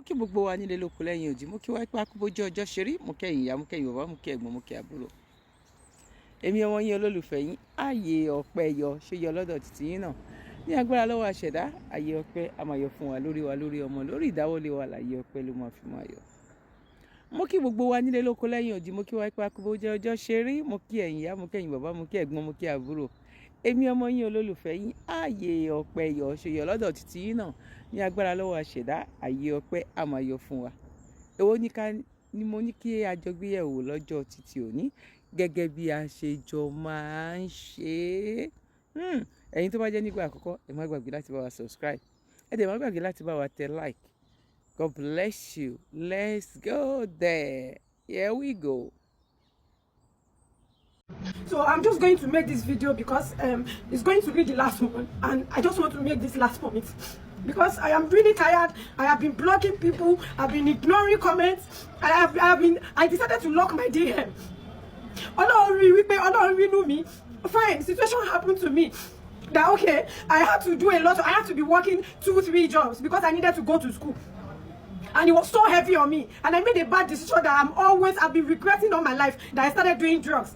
Kí gbogbo wa nílé lóko lẹ́yìn òdì, mo kí wá pé akúbójú ọjọ́ ṣe rí. Mo kẹ́yìn ìyá, mo kẹ́yìn bàbá, mo kí ẹ̀gbọ́n, mo kí àbúrò. Èmi ọmọ yín, olólùfẹ́ yín, ààyè ọpẹ́ yọ ṣe yọ lọ́dọ̀ títí yín náà. Ní agbára lọ́wọ́ àṣẹ̀dá, ààyè ọpẹ́ a máa yọ fún wa, lórí wa, lórí ọmọ, lórí ìdáwọ́lé wa, láàyè ọpẹ́ ló máa fi máa yọ. Mo kí gbogbo wa nílé lóko lẹ́yìn òdì, mo kí wá pé akúbójú ọjọ́ ṣe rí. Mo kí ẹ̀yin ìyá, mo kẹ́yìn bàbá, mo kí ẹ̀gbọ́n, mo kí àbúrò. Èmi ọmọ yín, olólùfẹ́ yín, ààyè ọpẹ́ yọ ṣe yọ lọ́dọ̀ títí yín náà. Ní agbára lọ́wọ́ àṣẹ̀dá, ààyè ọpẹ́ a máa yọ fún wa. Èwo ní ká ní mo ní kí a jọ gbéyẹ̀wò lọ́jọ́ títí òní, gẹ́gẹ́ bí a ṣe jọ máa ń ṣe é? Ẹ̀yin tó bá jẹ́ nígbà àkọ́kọ́, ẹ má gbàgbé láti bá wa subscribe, ẹ dẹ̀ má gbàgbé láti bá wa tẹ like. God bless you. Let's go there. Here we go. So I'm just going to make this video because it's going to be the last one, and I just want to make this last point because I am really tired. I have been blocking people. I've been ignoring comments. I decided to lock my DM. Ọlọ́run rí wípé Ọlọ́run rí inú mi. Fine, situation happened to me that, okay, I had to do a lot. I had to be working two, three jobs because I needed to go to school. And it was so heavy on me. And I made a bad decision that I've been regretting all my life, that I started doing drugs.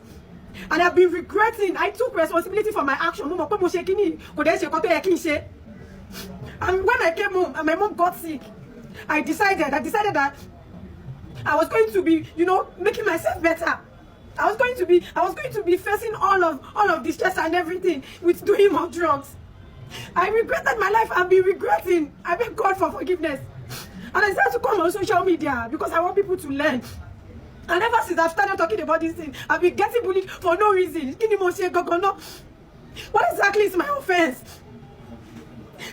And I've been regretting. I took responsibility for my action. Mo mọ̀ pé mo ṣe kíní kò dẹ̀ ṣe nǹkan tó yẹ kí n ṣe. And when I came home and my mom got sick, I decided that I was going to be making myself better. I was going to be facing all of the stress and everything with doing more drugs. I regretted my life. I've been regretting. I beg God for forgiveness. And I decided to come on social media because I want people to learn. And ever since I've started talking about this thing, I've been getting bullied for no reason. Kí ni mo ṣe gangan náà? What exactly is my offense?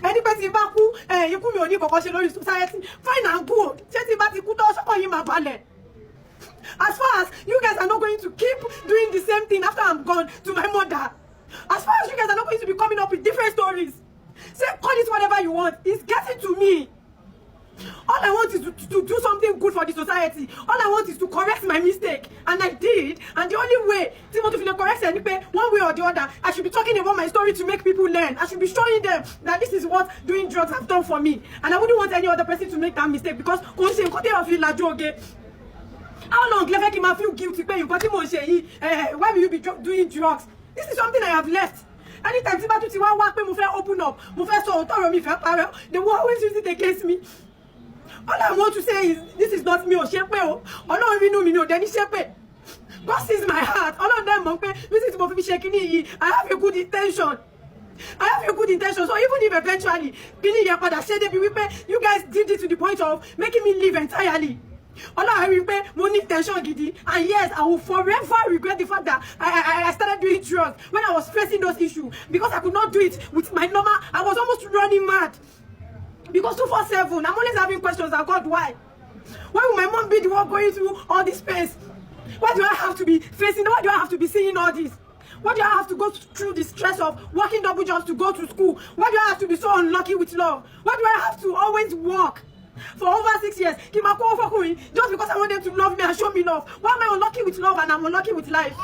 Ẹni pé tí n bá kú, ikú mi ò ní kọ̀kọ́ ṣe lórí society. Fine and good. Ṣé tí n bá ti kú tó, ṣọ́kàn yín máa balẹ̀? As far as you guys are not going to keep doing the same thing after I'm gone to my mother, as far as you guys are not going to be coming up with different stories, say, call it whatever you want, it's getting to me. All I want is to do something good for the society. All I want is to correct my mistake. And I did. And the only way tí mo tún fi lè correct ẹ ni pé one way or the other, I should be talking about my story to make people learn. I should be showing them that this is what doing drugs have done for me. And I wouldn't want any other person to make that mistake because kò ń ṣe nǹkan téèyàn fi lajú oge. How long lẹ fẹ́ kí n máa feel guilty pé nǹkan tí mò ń ṣe yìí, why will you be doing drugs? This is something I have left. Anytime tí bá tún ti wá wá pé mo fẹ́ open up, mo fẹ́ sọ òótọ́ ọ̀rọ̀ mi, fẹ́ parẹ́, they will always use it against me. All I want to say is this is not me ò ṣe pé o. Ọlọ́run inú mi, mi ò dẹ̀ ní ṣe pé. God sees my heart. Ọlọ́run dẹ̀ mọ̀ pé reason tí mo fi ṣe kíní yìí, I have a good intention. I have a good intention. So even if eventually kíní yẹn padà ṣe débi wípé you guys did it to the point of making me leave entirely, Ọlọ́run rí i pé mo ní intention gidi. And yes, I will forever regret the fact that I started doing drugs when I was facing those issues, because I could not do it with my normal. I was almost running mad because 24/7 I'm always having questions and, "God, why? Why will my mom be the one going through all this pains? Why do I have to be facing? Why do I have to be seeing all this? Why do I have to go through the stress of working double jobs to go to school? Why do I have to be so unlucky with love? Why do I have to always work for over 6 years kí n máa kó fọkùnrin just because I want them to love me and show me love? Why am I unlucky with love and I'm unlucky with life?"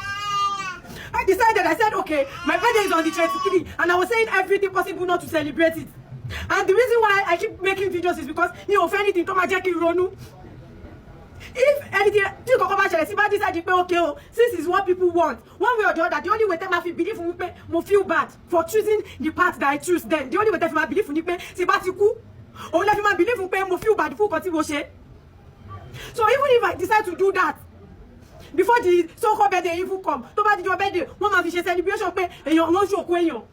I decided, I said, okay, my birthday is on the 23, and I was saying everything possible not to celebrate it. And the reason why I keep making videos is because mi ò fẹ́ anything tó máa jẹ́ kí n ronú. If anything tí nǹkan bá ṣẹlẹ̀ sí bá decide pé, okay o, since it's what people want, one way or the other, the only way tẹ́ máa fi believe fún mi pé mo feel bad for choosing the path that I choose then, the only way tẹ́ fi máa believe fún ni pé tí bá ti kú, òun lẹ́ fi máa believe fún pé mo feel bad fún nǹkan tí mo ṣe. So even if I decide to do that before the so called birthday even come, tó bá di your birthday, wọ́n máa fi ṣe celebration pé èèyàn wọ́n ṣòkú èèyàn.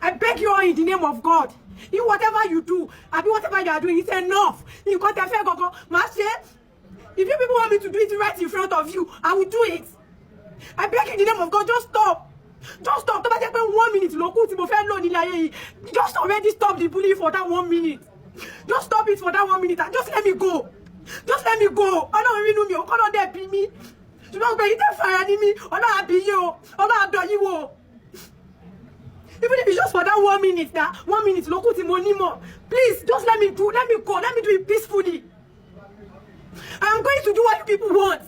I beg you all in the name of God, in whatever you do abi whatever you are doing, it's enough. Nǹkan tẹ́ fẹ́ gangan, màá ṣe. If you people want me to do it right in front of you, I will do it. I beg you in the name of God, just stop. Just stop. Tó bá jẹ́ pé one minute ló kù tí mo fẹ́ lò nílé ayé yìí, just already stop the bullying for that one minute. Just stop it for that one minute and just let me go. Just let me go. Ọlọ́run rínú mi ò kọ́nà dẹ̀ bí mi, ṣùgbọ́n pé yìí tẹ́ fara ní mi, Ọlọ́run àbí yín o, Ọlọ́run àdọ̀ yín wò. Even if it's just for that one minute, that one minute ló kù tí mo ní mọ̀, please just let me go. Let me do it peacefully. I am going to do what you people want,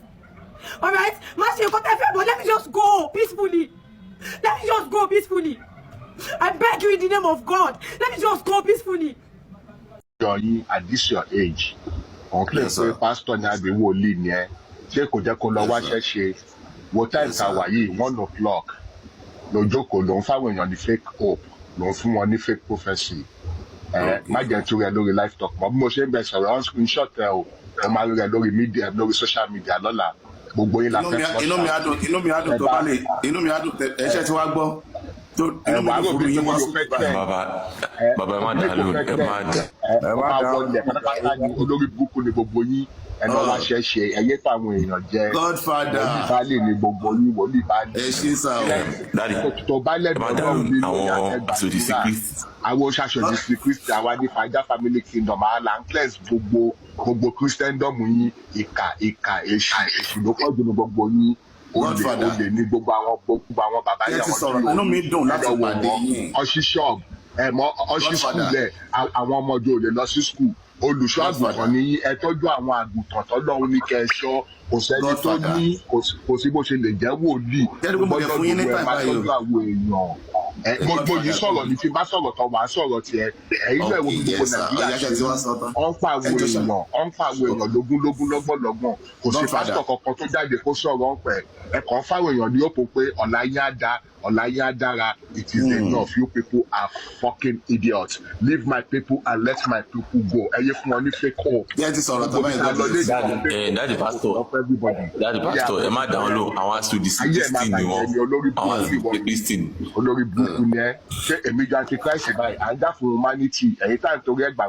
alright? Má ṣe nǹkan tẹ́ fẹ́, but let me just go peacefully. Let me just go peacefully. I beg you in the name of God, let me just go peacefully. Your yín at this your age. Òun claim Yes, pé sir. pásítọ̀ ní àbí wòlíì ni ẹ. Ṣé kò jẹ́ kó lọ Yes, wáṣẹ́ sir. ṣe? Wo time Yes, tá a sir. wà yìí, 1 o'clock lójókòó, ló ń fáwọn èèyàn ní fake hope, ló ń fún wọn ní fake prophecy. Ẹ má jẹ́ tún rẹ lórí live talk mọ́. Bí mo ṣe ń bẹ sọ̀rọ̀ on screenshot ẹ o, mo máa rí rẹ lórí media, lórí social media lọ́la. Gbogbo yín la Inú fẹ́ mi flush inú mi out. á dùn, inú mi á dùn Ẹ tó bá bá lè, inú mi á dùn ẹ ṣe tí wàá gbọ́ tó ẹ inú mi wàá dùn rò fún bí pé yín mo wá yóò sókè fẹ́ báyìí. trend. Bàbá, Ẹ bàbá, ẹ má bí dá kò lóhùn, fẹ́ ẹ trend. má dá. Ẹ Ẹ ó má máa dá wọlé pátápátá ní, olórí burúkú ni gbogbo yín. Ẹ lọ Ah, wáṣẹ́ ṣe, ẹ yé fáwọn èèyàn jẹ. Godfather. Wòlíì baálé ni gbogbo yín, wòlíì baálé. Ẹ ṣe sá o. Daddy, Tó bá ẹ lẹ́nu má dá Ọlọ́run lóhùn nínú àwọn ìyá aṣòdì sí ẹgbàdúrà. Kristi. Àwọn ṣàṣòdì sí Kristi, àwa ní Faja Family Kingdom, àwa là ń cleanse gbogbo Christendom yín. Ìkà, ìkà, èṣù, èṣù ló pọ̀ jù ní gbogbo yín. Olè, Godfather. olè ní gbogbo àwọn bàbá Ẹ yẹn, ti àwọn sọ̀rọ̀, tí inú mi dùn ẹ láti lọ wò pàdé wọ́n. yín. Ọṣí ṣọ́ọ̀bù ẹ mọ ọṣí skul Godfather. ẹ, àwọn ọmọdé ò lè lọ sí skul. Olùṣọ́ àgùntàn Godfather. ní yín, ẹ tọ́jú àwọn àgùntàn tọ́lọ́run ní kẹ́ ẹ ṣọ́. Kò sẹ́ni tó Godfather. ní kò sí bó ṣe lè jẹ́ wòlíì. Jẹ́rìí pé mo lè Gbọ́dọ̀ fún yín ní gbogbo ẹ time máa báyìí tọ́jú o. àwọn èèyàn. Ẹ gbogbo yìí Godfather. sọ̀rọ̀ ní tí bá sọ̀rọ̀ tán, wàá sọ̀rọ̀ tiẹ̀. Ẹ̀yin náà wo Okay, bí gbogbo yes sir. Nàìjíríà Ọ̀yá ṣe ṣe tí rí. wàá sọ tán. Ọ̀ ń pa àwọn Ẹ jọ sọ. èèyàn, ọ̀ ń pa àwọn èèyàn lógún lógún, lọ́gbọ̀n lọ́gbọ̀n. Kò sí Godfather. pásítọ̀ kankan tó jáde kó sọ̀rọ̀ ọ̀pẹ. Ẹ kàn fáwọn èèyàn ní òpó pé ọ̀la yín á da, ọ̀la yín á dára. It is enough. You people are fucking idiots. Leave my people and let my people go. Ẹ yé fún wọn ní fake hope. Jẹ́ ti sọ̀rọ̀ tán Gbogbo báyìí, bí ta God lọ lé bless. Daddy, fake ẹ daddy hope pastor, of everybody. daddy Ó yà pastor, ẹ má dá wọn lóhùn, àwọn aṣòdì sí ayé ẹ̀ máa Kristi ni bàjẹ́ wọn. ni, olórí Àwọn burúkú aṣòdì ìwọ sí ni, Kristi ni. olórí burúkú ni ẹ. Ṣé èmi jọ antichrist báyìí? À ń jà fún humanity, ẹ̀yin tá à ń torí ẹ̀ gbà.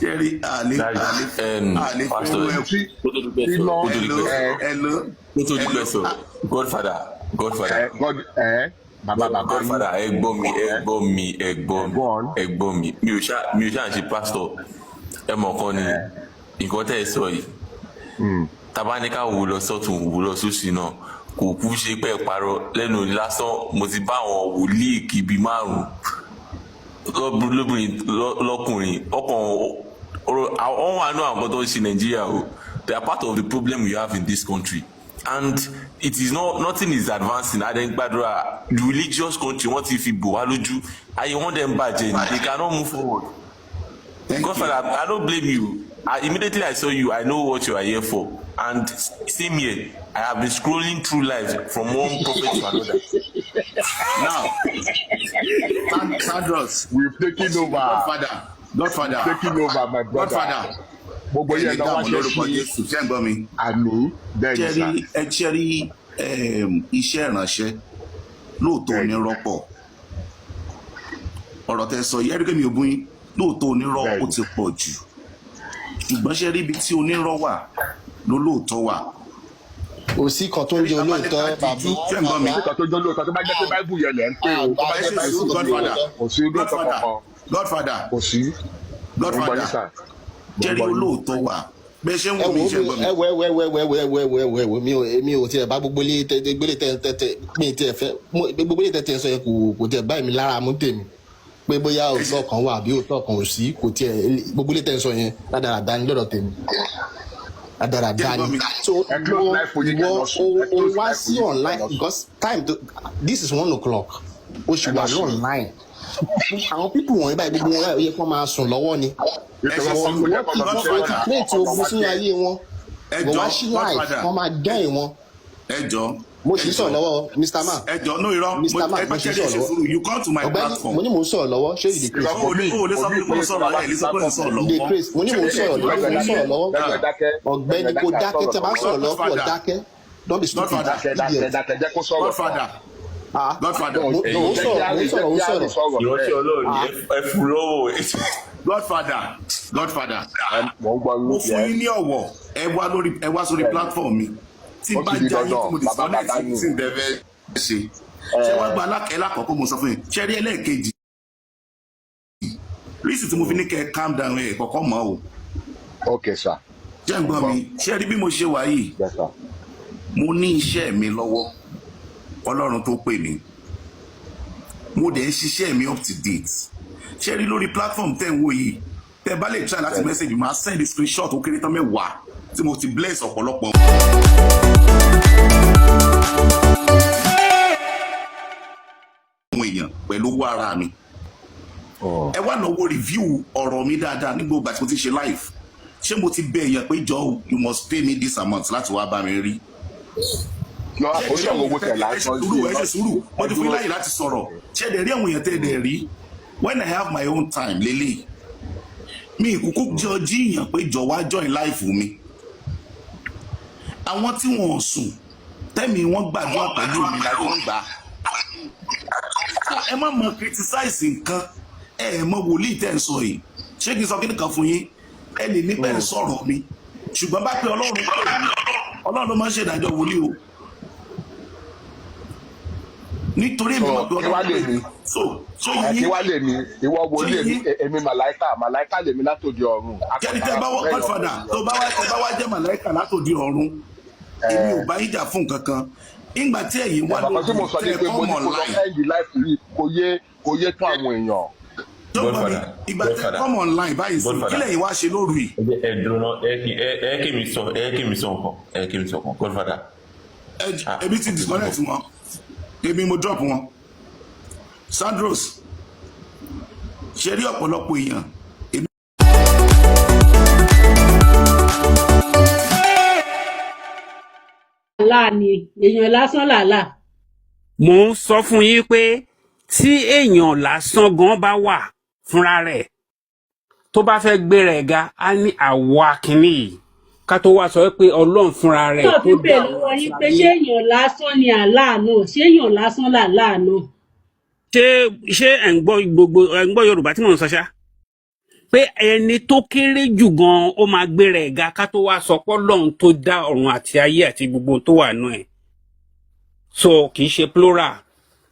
Jẹ́rìí àlè Daddy, àlè àlè fún pastor, owó ẹkú. Tí kó tó di pẹ́ tí sọ̀rọ̀, lọ kó tó di Hello, pẹ́ ẹ sọ̀rọ̀, hello, kó tó di hello. pẹ́ sọ̀rọ̀. Godfather, ẹ Godfather, God ẹ bàbá bàbá yín Godfather, ẹ gbọ́ mi, ẹ ẹ gbọ́ mi, ẹ gbọ́ mi, go on. ẹ gbọ́ mi. Mi ò ṣá ń ṣe pastor. Ẹ mọ̀ kan ni Ẹ nǹkan tẹ́ ẹ sọ yìí. Tàbá ní ká wò lọ sọ́tún, wò lọ sósì náà, kò kú ṣe pé ẹ parọ́ lẹ́nu òní lásán. Mo ti bá àwọn wòlíì kìbí márùn-ún lóbìnrin, lọ́kùnrin, ọkàn àwọn wà nù. Àwọn tó ń ṣe Nàìjíríà o, they are part of the problem we have in this country, and it is not, nothing is advancing. Adẹ́gbàdúrà religious country, wọ́n ti fi bò wá lójú, ayé wọn dẹ̀ ń bàjẹ́ ni. They cannot move forward. Thank you. Godfather, I don't blame you. Immediately I saw you, I know what you are here for. And same here, I have been scrolling through life from one prophet to another. Now, Tadros, We've taken over. Godfather, Godfather, Taken over, my brother. Godfather. Gbogbo Ẹ yẹn lè lọ dààmú wáṣẹ́ lórúkọ sí. Jésù, ṣé ń gbọ́ mi? Àmì bẹ́ẹ̀ ni sà. Ṣẹ́rí ẹ ṣẹ́rí iṣẹ́ ìránṣẹ́ lóòótọ́ Bẹ́ẹ̀ ni. onírọ́pọ̀. Ọ̀rọ̀ tẹ sọ yìí, ẹ̀rí pé mi ò bú yín, lóòótọ́ onírọ́ Bẹ́ẹ̀ ó ni. ti pọ̀ jù. Ṣùgbọ́n ṣe rí ibi tí onírọ́ wà lólóòótọ́ wà. Kò sí kan tó ń jẹ Ṣẹ́rí olóòótọ́, tabalẹ́ka díjú, bàbá. ṣé ń gbọ́ mi? Nǹkan tó jẹ́ lóòótọ́, tó bá jẹ́ pé báíbù yẹn lẹ̀ ń pè o, tó bá Ẹ jẹ́ ṣe báíbù sùúrù, ni o, Godfather. kò sí olóòótọ́ Godfather, kankan. Godfather, Kò sí. Mo ń gbọ́ yín Godfather. sà, mo ń Ṣẹ́rí gbọ́ yín. olóòótọ́ wà. Bẹ́ẹ̀ ṣe ń Ẹ wò mí, wo ṣé ń gbọ́ mi? Ẹ wo, ẹ wo, ẹ wo, ẹ wo, ẹ wo, ẹ wo, ẹ wo, ẹ wo, ẹ wo, mi ò, èmi ò tiẹ̀ bá gbogbo ilé tẹ gbélé tẹ tẹ tẹ mi tiẹ̀ fẹ́ gbogbo ilé tẹ tẹ sọ yẹn kò tiẹ̀ bá èmi lára mú tèmi pé bóyá òótọ́ kan wà àbí òótọ́ kan ò sí. Kò tiẹ̀ gbogbo ilé tẹ sọ yẹn rádaràda ni lọ́dọ̀ tèmi, rádaràda Ṣé ń gbọ́ ni. mi? So Ẹ close ìwọ life fún yín kẹ́ ìwọ lọ sùn. o Ẹ o close wá life fún sí yín kẹ́ online lọ sùn. because time to this is 1 o'clock, o ṣì Ẹ wà lọ sùn. online. Àwọn people wọ̀nyí báyìí, gbogbo wọn báyìí, ó yẹ kó máa sùn lọ́wọ́ ni. Ẹ ṣe Nítorí wọn sùúrù, kò jẹ́ kó lọ Wọ́n sí ti lọ́la create ọkọ̀ lọ ogun wá sínú jẹ́. ayé wọn. Ẹ Wọ́n jọ, wá sí live, Godfather. wọ́n máa join wọn. Ẹ jọ, Mo ẹ sì ń sọ̀rọ̀ jọ. lọ́wọ́, Mr. Man. Ẹ jọ, no irọ́, Mr. Man, ẹ mo sì ń ṣe sọ̀rọ̀ ṣe lọ́wọ́. sùúrù, you come to my Ọ̀gbẹ́ni, platform. mo ní mò ń sọ̀rọ̀ lọ́wọ́. Ṣé you dey craze? Irọ́ O lè o lè sọ pé mo sọ̀rọ̀, ẹ lè sọ pé mo sọ̀rọ̀ You dey lọ́wọ́. craze? Mo ní mò ń sọ̀rọ̀ lọ́wọ́, mo ń sọ̀rọ̀ lọ́wọ́. Dákẹ́, dákẹ́. Ọ̀gbẹ́ni, kò dákẹ́. Tí a bá ń sọ̀rọ̀ lọ́wọ́, kò dákẹ́. Don't be stupid. Godfather. Dákẹ́, dákẹ́, Idiot. dákẹ́, jẹ́ kó sọ̀rọ̀. Godfather, Ah, Godfather, mo ń sọ̀rọ̀, mo ń sọ̀rọ̀, mo ń sọ̀rọ̀. Ìránṣẹ́ Ọlọ́run ni, ẹ fún lọ́wọ́. Godfather, Godfather. Mo ń gbọ́ Mo yín. fún yín ní ọ̀wọ̀, ẹ wá lórí, ẹ wá sórí Bẹ́ẹ̀ni. platform mi. Tí Ó bá ti di já yín tí dandan, mo bàbá disconnect bàbá ni. tí n tẹ́ fẹ́ ṣe. Ṣé wàá gba alákẹ́ lákọ̀ọ́kọ́ mo sọ fún yín? Ṣé rí ẹlẹ́ẹ̀kejì? Reason tí mo fi ní kẹ́ ẹ calm down, ẹ̀ kọ́kọ́ mọ̀ o. Ok sir. Ṣé ń gbọ́ mi? Ṣé rí bí mo ṣe wà yìí? Yes sir. Mo ní iṣẹ́ mi lọ́wọ́, Ọlọ́run tó pè mí, mo dẹ̀ ń ṣiṣẹ́ mi up to date. Ṣé rí lórí platform tẹ́ ń wò yìí, tẹ́ bá lè try láti message, máa send screenshot ó kéré tán 10 tí mo ti bless ọ̀pọ̀lọpọ̀ àwọn èèyàn pẹ̀lú owó ara mi. Ẹ wá lọ wo review ọ̀rọ̀ mi dáadáa ní gbogbo àti mo ti ṣe live. Ṣé mo ti bẹ èèyàn pé jọ o, you must pay me this amount láti wá bá mi rí? Lọ àkóso àwọn owó tẹ̀ Ẹ ṣe lásán. sùúrù, ẹ ṣe sùúrù, wọ́n ti fún yín láyè láti sọ̀rọ̀. Ṣé ẹ dẹ̀ rí àwọn èèyàn tẹ́ ẹ dẹ̀ rí? When I have my own time lélẹ̀, mi ìkúkú jọ jíyàn pé jọ wá join life mi. Àwọn tí wọn ò sùn tẹ́mi wọ́n gbàdúrà pẹ̀lú mi la tó ń gbà á. Ẹ má mọ criticize nǹkan. Ẹ ẹ mọ wòlíì tẹ́ ń sọ yìí. Ṣé kí n sọ kí nìkan fún yín? Ẹ lè ní bẹ́ẹ̀ sọ̀rọ̀ mi, ṣùgbọ́n bá pé Ọlọ́run pè mí, Ọlọ́run ló máa ń ṣèdájọ́ wòlíì o, nítorí èmi mọ̀ pé Kí wá Ọlọ́run lè pè mi mí. So ẹ kí yín wá lè mi ìwọ wòlíì èmi? Yín. Èmi màláìkà, màláìkà lèmi látòdì ọ̀run. Kẹ́ni tẹ́ bá wọ Godfather, tó bá wá, tẹ́ bá wá jẹ́ màláìkà látòdì ọ̀run, èmi ò bá yín jà fún nǹkan kan nígbà tí ẹ̀yin wá Bàbá tí mo lórí sọ ni tẹ́ pé mo come ní kó lọ online. end life yìí, kò yé tún àwọn èèyàn. Tó gbọ́ mi? Godfather, Ìgbà tẹ́ Godfather, come online báyìí sí, kí Godfather. lẹ̀yin wá ṣe lóru yìí? Ẹ jẹ́ ẹ dúró náà, ẹ kí mi sọ, ẹ kí mi sọ nǹkan, ẹ kí mi sọ nǹkan, Godfather. Ah, Èmi ti okay, disconnect wọn, èmi mo drop wọn. Sandros, ṣe rí ọ̀pọ̀lọpọ̀ èèyàn èmi Àlá ni èèyàn lásán làlá. Mò ń sọ fún yín pé tí èèyàn lásán gan bá wà fúnra rẹ̀, tó bá fẹ́ gbéra ẹ̀ ga, á ní àwa kìíní yìí, ká tó wá sọ pé Ọlọ́run fúnra rẹ̀ Náà tó fi dá bèèrè ọ̀run lọ́wọ́ àti yín pé ayé. ṣé èèyàn lásán ni àlá náà? Ṣé èèyàn lásán làlá náà? Ṣé ẹ̀ ń gbọ́ gbogbo, ẹ̀ ń gbọ́ Yorùbá tí mò ń sọ ṣá, pé ẹni tó kéré jù gan ó máa gbéra ẹ̀ ga, ká tó wá sọ pé Ọlọ́run tó dá ọ̀run àti ayé àti gbogbo tó wà nù ẹ̀. So kì í ṣe plural,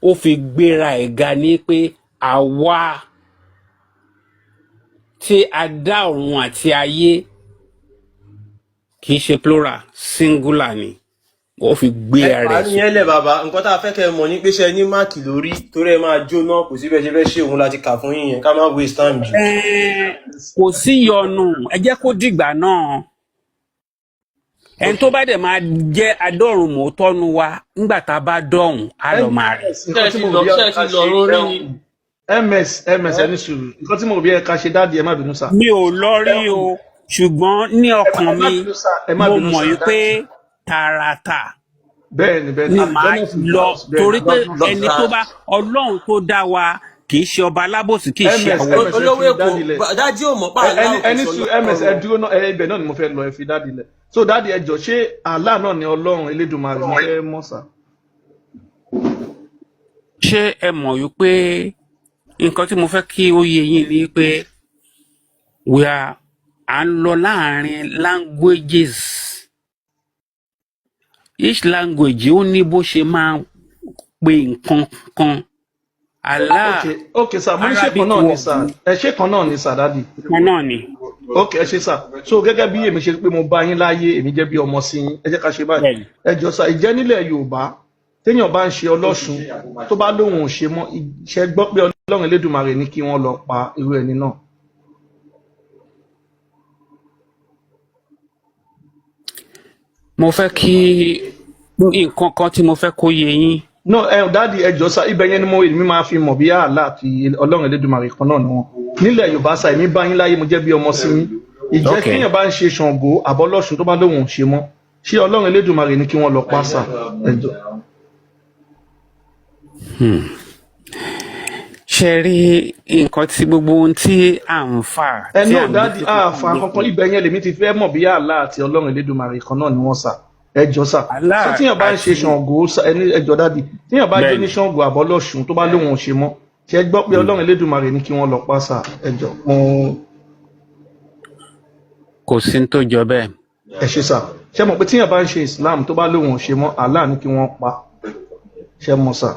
ó fi gbéra ẹ̀ ga ní pé àwa tí a dá ọ̀run àti ayé. Kì í ṣe plural, singular ni ó fi gbé Ẹ ara ẹ̀ parí yẹn lẹ, bàbá. Nǹkan tá a fẹ́ kẹ́ ẹ mọ̀ ní pé ṣe ní mark lórí, torí ẹ máa jóná. Kò sí bẹ́ẹ̀ ṣe fẹ́ ṣe òun láti kà fún yín yẹn, ká má waste time jù. Kò sí yọnu, ẹ jẹ́ kó dìgbà náà. Ẹni tó bá dẹ̀ máa jẹ́ adọ́run mòótọ́nu wa, nígbà tá a bá dọ̀hùn á lọ máa rí. Ms, Ṣé nǹkan ẹ tí ti mo lọ rò bí ṣé ẹ ẹ ká ti lọ ṣe rórí ni? Ms, ms, ẹni sùúrù. Nǹkan tí mo rò bí ẹ ká ṣe, daddy, ẹ má bínú sá. Mi ò lọ rí o, ṣùgbọ́n ní Ẹ má ọkàn ẹ má mi, bínú sá, ẹ má mo bínú mọ̀ sá, yí pé daddy. tààràtà Bẹ́ẹ̀ni, ni màá àlùjọ́nà sì lọ, bẹ́ẹ̀ni. torí pé ẹni tó Lọ bá Ọlọ́run tó dá wa kì í ṣe ọba alábòsí, kì í ṣe Ms, àwọn ms, ẹ Olówó fi Èkó, daddy lẹ̀. Daddy ò mọ̀ pa àlá Ẹni ò kì í ẹni sọ sùúrù, ms, ẹ lọ́rùn. dúró náà. Ẹ ibẹ̀ náà ni mo fẹ́ lọ. Ẹ fi daddy lẹ̀. So daddy, ẹ jọ, ṣé Allah náà ni Ọlọ́run Elédùmarè? Mo fẹ́ mọ̀ sá. Ṣé ẹ mọ̀ wípé nǹkan tí mo fẹ́ kí ó yé yín ni pé we are, à ń lọ láàrin languages. Each language ó ní bó ṣe máa ń pe nǹkan kan. Allah Ok, sir, mo ní ṣé kan Arabic náà ni word sir. Ẹ ṣé kan náà ni sir, daddy? Kan náà ni. Ok, ẹ ṣé sir. So gẹ́gẹ́ bí èmi ṣe pé mo bá yín láyé, èmi jẹ́ bí ọmọ sí yín, ẹ jẹ́ ká ṣe báyìí. Bẹ́ẹ̀ni. Ẹ jọ sir, ìjẹ́ nílẹ̀ Yorùbá, téèyàn bá ń ṣe ọlọ́ṣun, tó bá lóun ò ṣe mọ́, ṣe gbọ́ pé Ọlọ́run Elédùmarè ní kí wọ́n lọ pa irú ẹni náà? Mo fẹ́ kí nǹkan kan tí mo fẹ́ kó yé yín. No, ẹ daddy, ẹ jọ sir, ibẹ̀ yẹn ni mo èmi máa fi mọ̀ bí Allah àti Ọlọ́run Elédùmarè kan náà ni wọ́n. Nílẹ̀ Yorùbá sir, èmi bá yín láyé, mo jẹ́ bí ọmọ sí yín. Ìjẹ́ Ok. téèyàn bá ń ṣe Ṣàngó àbọ́lọ́ṣun, tó bá lóun ò ṣe mọ́, ṣé Ọlọ́run Elédùmarè ní kí wọ́n lọ pa sir? Ẹ jọ. Ṣe rí nǹkan tí gbogbo ohun tí à ń fà, Ẹ tí náà à ń gbé daddy, sókè àfà kankan, ibẹ̀ yẹn lèmi ti fẹ́ mọ̀ bí Allah àti Ọlọ́run Elédùmarè kan náà ni wọ́n sà. Ẹ jọ sà, so Allah tíyàn bá ń ṣe àti Ṣàngó ẹni, ẹ jọ daddy, tíyàn bá jó ní bẹ́ẹ̀ni. Ṣàngó àbọ́lọ́ṣun, tó bá lóun ò ṣe mọ́, ṣe gbọ́ pé Ọlọ́run Elédùmarè ní kí wọ́n lọ pa sà? Ẹ jọ mo. Kò sí ní tó jọ bẹ́ẹ̀. Ẹ ṣe sà. Ṣe mọ̀ pé tíyàn bá ń ṣe Islam, tó bá lóun ò ṣe mọ́, Allah ní kí wọ́n pa? Ṣe mọ̀ sà?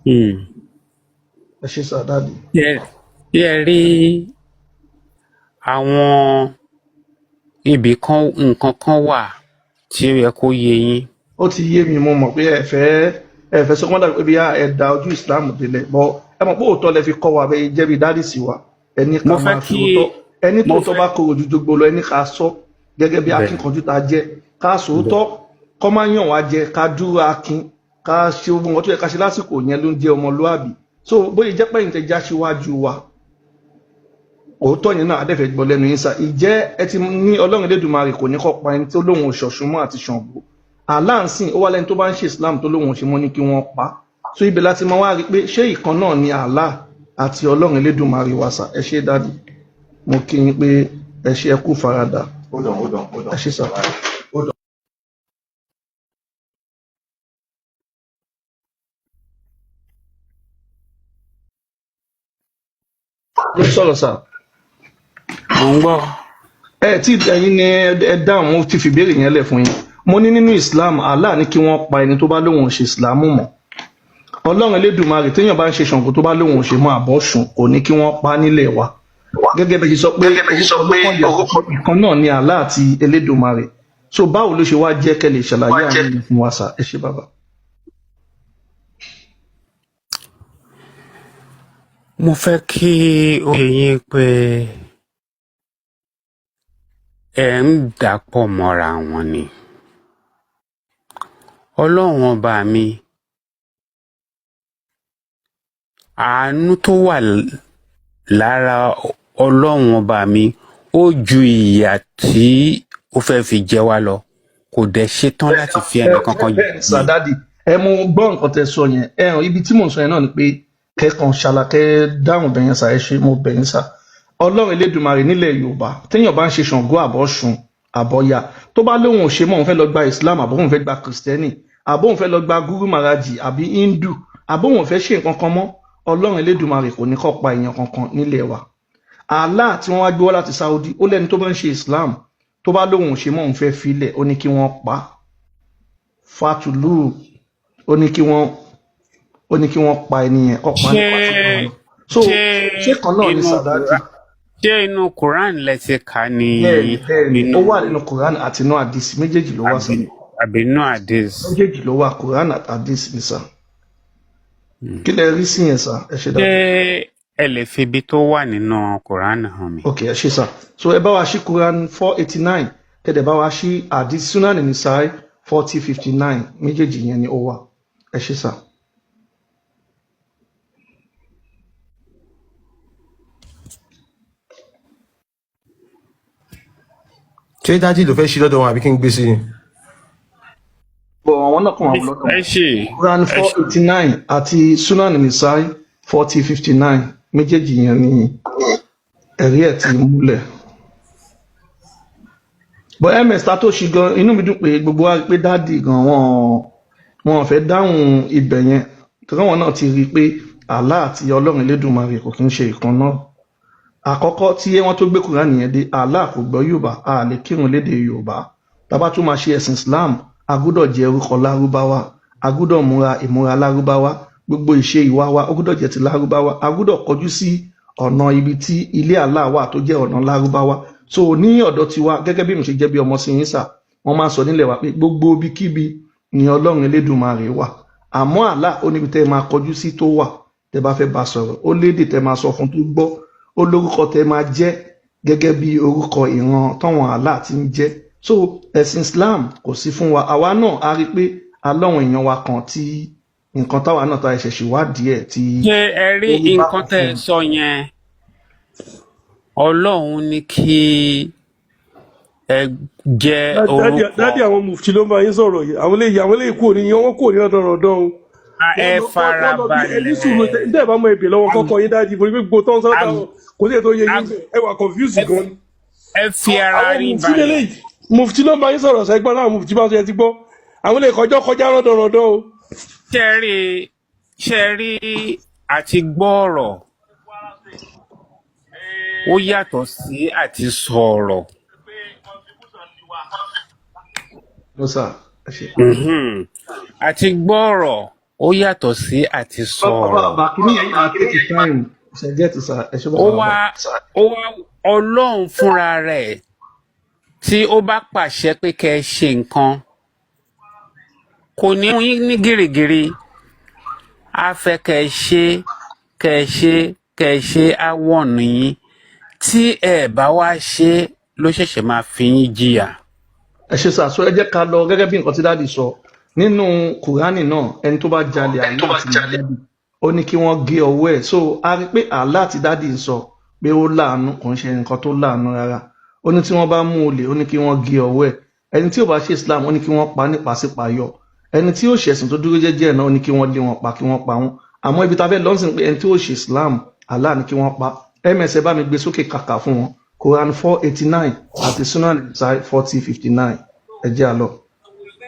Ẹ ṣe sà, daddy. Ṣé ẹ rí àwọn ibì kan, nǹkan kan wà tí ó yẹ kó yé yín. Ó ti yé mi. Mo mọ̀ pé ẹ fẹ́ sọ kọ́ńdà pé bí ẹ da ojú Islam délẹ̀ bọ́. Ẹ mọ̀ pé òótọ́ lẹ fi kọ́ wa, bẹ́ẹ̀ jẹ́ bí daddy sí wa. Ẹni ká Mo fẹ́ máa fi kí òótọ́, ẹni mo tóòtọ́ fẹ́ bá korò ju gbogbo lọ, ẹni ká sọ gẹ́gẹ́ bí bẹ́ẹ̀ akínkanjú tá a jẹ́, ká sòótọ́, kọ́ máa yàn wá jẹ, ká dúró akin, Ká ṣe gbogbo nǹkan tó yẹ ká ṣe lásìkò yẹn ló ń jẹ́ ọmọlúàbí. So bóyá jẹ́ pẹ́yìn tẹ já síwájú wa, òótọ́ yẹn náà adẹ́fẹ́ gbọ́ lẹ́nu yín sá. Ìjẹ́ ẹ ti ní Ọlọ́run Elédùmarè kò ní kọ́ pa ẹni tó lóun ò ṣọ̀ṣun mọ́ àti Ṣàngó? Allah ń sìn ó wá lẹ́ni tó bá ń ṣe Islam tó lóun ò ṣe mọ́ ní kí wọ́n pa. So ibẹ̀ láti máa wá rí i pé ṣé ìkan náà ni Allah àti Ọlọ́run Elédùmarè wa sà? Ẹ ṣé daddy, mo kí yín pé ẹ ṣé, ẹ kú faradà. Hold on, hold on, hold Ẹ on. ṣé sà. Hold on. Ló sọ̀rọ̀ sà. Mò ń gbọ́. Ẹ tí ẹ̀yin ni ẹ dáhùn, mo ti fìbéèrè yẹn lẹ̀ fún yín. Mo ní nínú Islam, Allah ní kí wọ́n pa ẹni tó bá lóun ò ṣe Islam mọ́. Ọlọ́run Elédùmarè, téèyàn bá ń ṣe Ṣàngó tó bá lóun ò ṣe mọ́ àbọ̀ṣùn, kò ní kí wọ́n pa á nílẹ̀ wa. Gẹ́gẹ́ bẹ́ẹ̀ ṣe sọ pé orúkọ ló kàn yàtọ̀, ìkan náà ni Allah àti Elédùmarè. So báwo ló ṣe wá jẹ́? Kẹ́ lè ṣàlàyé àwọn èèyàn fún wa sà. Ẹ ṣé bàbá. Mo fẹ́ kí ó yé yín pé ẹ̀ ń dàpọ̀ mọ́ra wọn ni. Ọlọ́run ọba mi, àánú tó wà lára Ọlọ́run ọba mi ó ju ìyà tí ó fẹ́ fi jẹ wá lọ. Kò dẹ̀ ṣetán láti fi ẹnì kankan Bẹ́ẹ̀ ni sà, daddy, ẹ mo gbọ́ nǹkan tẹ́ sọ yẹn. Ẹ hàn ibi tí mò ń sọ yẹn náà ni pé kẹ́kàn ṣàlàkẹ́ dáhùn bẹ̀yẹn sà. Ẹ ṣe, mo bẹ̀yẹn sà. Ọlọ́run Elédùmarè nílẹ̀ Yorùbá, téèyàn bá ń ṣe Ṣàngó àbọ̀ṣun àbọ̀ya, tó bá lóun ò ṣe mọ́, òun fẹ́ lọ gba Islam, àbó òun fẹ́ gba Kristẹni, àbó òun fẹ́ lọ gba Guru Maharaji àbí Hindu, àbó òun fẹ́ ṣe nǹkan kan mọ́, Ọlọ́run Elédùmarè kò ní kó pa èèyàn kankan nílẹ̀ wa. Allah tí wọ́n wá gbé wá láti Saudi, ó lẹ́ni tó bá ń ṣe Islam tó bá lóun ò ṣe mọ́, òun fẹ́ filẹ̀, ó ní kí wọ́n pa á. Fatulu, ó ní kí wọ́n pa ẹni yẹn kó pa Ṣé nípa tí wọ́n so ṣé ṣé kan náà ni inú sàdáàdì? Ṣé inú Quran lẹ ti kà ní? Bẹ́ẹ̀ni, bẹ́ẹ̀ni, ó Nínú wà nínú Quran àti inú hadith, méjèèjì ló wà sà. Àbí inú hadith? Méjèèjì ló wà, Quran àti hadith ni sà. Kí lẹ rí sí yẹn sà? Ẹ ṣe Ṣé dáadáa. ẹ lè fi ibi tó wà nínú Quran hàn mí? Ok, ẹ ṣe sà. So ẹ bá wa ṣí Quran 489, kẹdẹ bá wa ṣí hadith Sunan Nisai 4059, méjèèjì yẹn ni ó wà. Ẹ ṣe sà. Ṣé daddy ló fẹ́ ṣí lọ́dọ̀ wọn àbí kí n gbé sí i? Bọ̀ àwọn náà kàn wá lọ́dọ̀ Ẹ wọn. ṣe Quran ẹ four ṣe eighty nine àti Sunan Nisai 4059, méjèèjì yẹn ni ẹ̀rí ẹ̀ ti múlẹ̀. But ms ta tó ṣí gan, inú mi dùn pé gbogbo wa rí pé daddy gan wọn fẹ́ dáhùn ibẹ̀ yẹn, torí wọn náà ti rí i pé Allah àti Ọlọ́run Elédùmarè kò kí ń ṣe ìkan náà. Àkọ́kọ́ tí wọ́n tó gbé Quran yẹn dé, Allah kò gbọ́ Yorùbá, a lè kírun lédè Yorùbá. Tá bá tún máa ṣe ẹ̀sìn Islam, a gbọ́dọ̀ jẹ́ orúkọ Lárúbáwá, a gbọ́dọ̀ múra ìmúra Lárúbáwá, gbogbo ìṣe ìwà wa ó gbọ́dọ̀ jẹ́ ti Lárúbáwá, a gbọ́dọ̀ kọjú sí ọ̀nà ibi tí ilé Allah wà tó jẹ́ ọ̀nà Lárúbáwá. So ní ọ̀dọ̀ tiwa, gẹ́gẹ́ bí mo ṣe jẹ́ bí ọmọ sí yín sà, wọ́n máa ń sọ nílẹ̀ wa pé gbogbo ibikíbi ni Ọlọ́run Elédùmarè wà, àmọ́ Allah ó níbi tẹ́ ẹ máa kọjú sí tó wà tẹ́ bá fẹ́ bá sọ̀rọ̀, ó lédè tẹ́ máa sọ fún tó gbọ́, ó lórúkọ tẹ́ máa jẹ́ gẹ́gẹ́ bí orúkọ ìran táwọn Allah ti ń jẹ́. So ẹ̀sìn Islam kò sí fún wa. Àwa náà a rí i pé alọ́wọ̀n èèyàn wa kan tí nǹkan táwa náà ta ẹ̀ṣẹ̀ ṣèwádìí ẹ̀ tí Ṣé ẹ rí ó rí nǹkan bákan tẹ́ fún ẹ un. sọ yẹn? Ọlọ́run ní kí ẹ jẹ́ Daddy orúkọ daddy, àwọn mufti ló ń bá yín sọ̀rọ̀ yìí. Àwọn eléyìí kúrò ní wọ́n kúrò ní ọ̀dọ̀rọ̀dọ̀ o. Ẹ Wọ́n lọ bí ẹni sùúrù farabalẹ̀. tẹ́ ẹ bá mọ èbè lọ́wọ́ kọ́kọ́ yín daddy, mo ní pé gbogbo tó ń sọ́dọ̀ kò sí ètò yẹ yín bẹ́ẹ̀, ẹ wà confused gan ni. Ẹ fi ara Àwọn yín mufti balẹ̀. lélẹ́yìí, mufti ló ń bá yín sọ̀rọ̀ sẹ́gbọ́n náà, mufti bá sọ yẹn ti gbọ́. Àwọn eléyìí kọjọ́ kọjá rọ́dọ̀rọ̀dọ̀ o. Ṣe rí àti gbọ́ ọ̀rọ̀ ó yàtọ̀ sí àti sọ̀rọ̀. Lọ sà, ẹ ṣe. Àti gbọ́ ọ̀rọ̀ ó yàtọ̀ sí àti Bàbá sọ̀rọ̀. bàbá, kìíní yẹn máa take time, ṣe get sà. Ẹ ṣe Ó bàbá wá bàbá. ó wá Ọlọ́run fúnra rẹ̀ tí ó bá pàṣẹ pé kẹ́ ẹ ṣe nǹkan, kò ní mú yín ní gìrìgìrì. Á fẹ́ kẹ́ ẹ ṣe, kẹ́ ẹ ṣe, kẹ́ ẹ ṣe, á wọ̀nù yín. Tí ẹ bá wá ṣe ló ṣẹ̀ṣẹ̀ máa fi yín jìyà. Ẹ ṣe sà. So ẹ jẹ́ ká lọ gẹ́gẹ́ bí nǹkan tí daddy sọ. Nínú Kùránì náà, ẹni tó bá jalè, Allah àti Muhammadu ó ní kí wọ́n gé ọwọ́ ẹ̀. So a rí pé Allah àti daddy ń sọ pé ó láàánú, kò ń ṣe nǹkan tó láàánú rárá. Ó ní tí wọ́n bá mú olè, ó ní kí wọ́n gé ọwọ́ ẹ̀. Ẹni tí ò bá ṣe Islam, ó ní kí wọ́n pa nípasípayọ. Ẹni tí ó ṣẹ̀sìn tó dúró jẹ́jẹ́ náà, ó ní kí wọ́n lé wọn pa, kí wọ́n pa wọ́n. Àmọ́ ibi tá a fẹ́ lọ́sìn pé ẹni tí ó ṣe Islam, Allah ní kí wọ́n pa. Ms ẹ bá mi gbé sókè kàkà fún wọn, Quran 4:89 àti Sunan 40:59. Ẹ jẹ́ àlọ́.